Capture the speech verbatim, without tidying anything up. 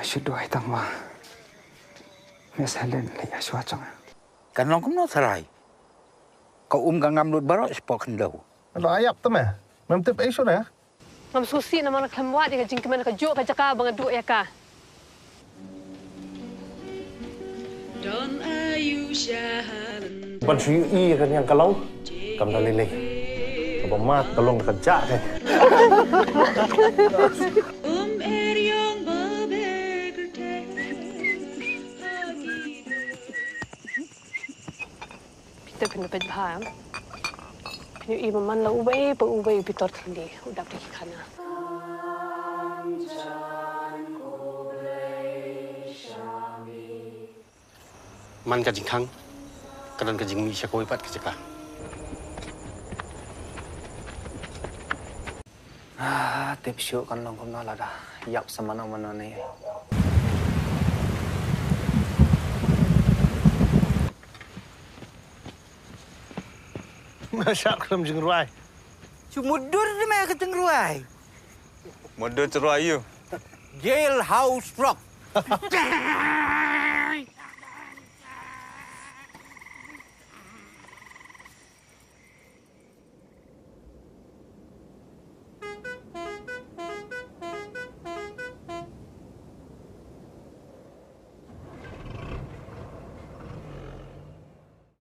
Shu duwai tang ba Miss Helen leh ïa shuwa jong nga. Kan long kumno tharai? Ka um ka ngam lut baroh shapoh khyndew. Lo ïap te me. Mem tip ei shuh ne? Ngam sngewsih namar nga khlem wad ïa ka jingkmen kajuh ka jaka ba nga duh ïa ka. Ban shu ïohi ïa ka niang ka long kam da lei lei. Kaba mad ka long ka jah ka. Phi tip phin da peit bha em. Phin ïohi ba man la uwei pa uwei u Pitor Thylli u dap da ki khana. Man ka jingkhang ka don ka jingmih sha kawei pat ka jaka. Ah, tip shuh kan long kumno lada ïap sa mano mano ne. Nga shah khlem jingrwai. Shu mudur de me ka jingrwai. Mudur jingrwai ïa u. Jailhouse Rock.